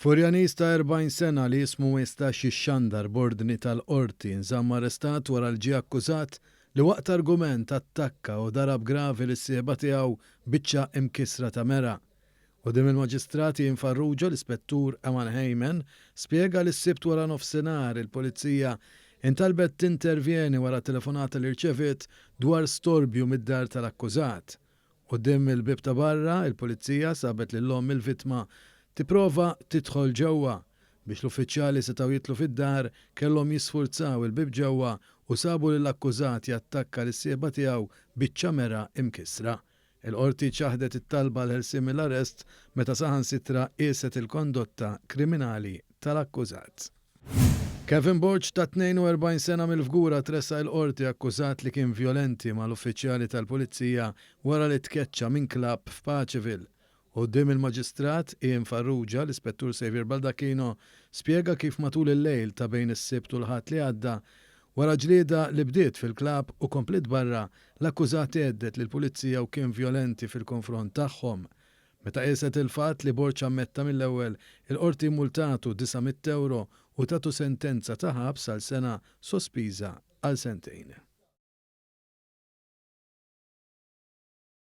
Furjaniż ta' 40 sena li ismu ma jistax jixxandar b'ordni tal-Qorti nżamm arrestat wara li ġie akkużat li waqt argument attakka u darab gravi lis-sieħba tiegħu biċċa imkissra ta' mera. Quddiem il-Maġistrat Ian Farrugia, l-Ispettur Eman Hayman spjega li s-Sibt waranofsinhar il-Pulizija intalbet tintervjeni wara telefonata li rċeviet dwar storbju mid-dar tal-akkużat. Quddiem il-bieb ta' barra, il-Pulizija sabet lil omm il-vittma tipprova tidħol ġewwa. Biex l-uffiċjali setgħu jidħlu fid-dar, kellhom jisfurzaw il-bieb ġewwa u sabu lill-akkużat jattakka lis-sieħba tiegħu biċċa mera imkissra. Il-Qorti ċaħdet it-talba għall-ħelsien mill-arrest meta saħansitra qieset il-kondotta kriminali tal-akkużat. Kevin Borg ta' 42 sena mill-Fgura tressaq il-Qorti akkużat li kien vjolenti mal-uffiċjali tal-Pulizija wara li tkeċċa minn klabb f'Paceville. Quddiem il-Maġistrat Ian Farrugia, l-Ispettur Saviour Baldacchino spjega kif matul il-lejl ta' bejn is-Sibt u l-Ħadd li għadda, wara ġlieda li bdiet fil-klabb u kompliet barra, l-akkużat għedded lill-Pulizija u kien vjolenti fil-konfront tagħhom. Meta qieset il-fatt li Borg ammetta mill-ewwel, il-Qorti mmultatu 900 ewro u tatu sentenza ta' ħabs għal sena sospiża għal sentejn.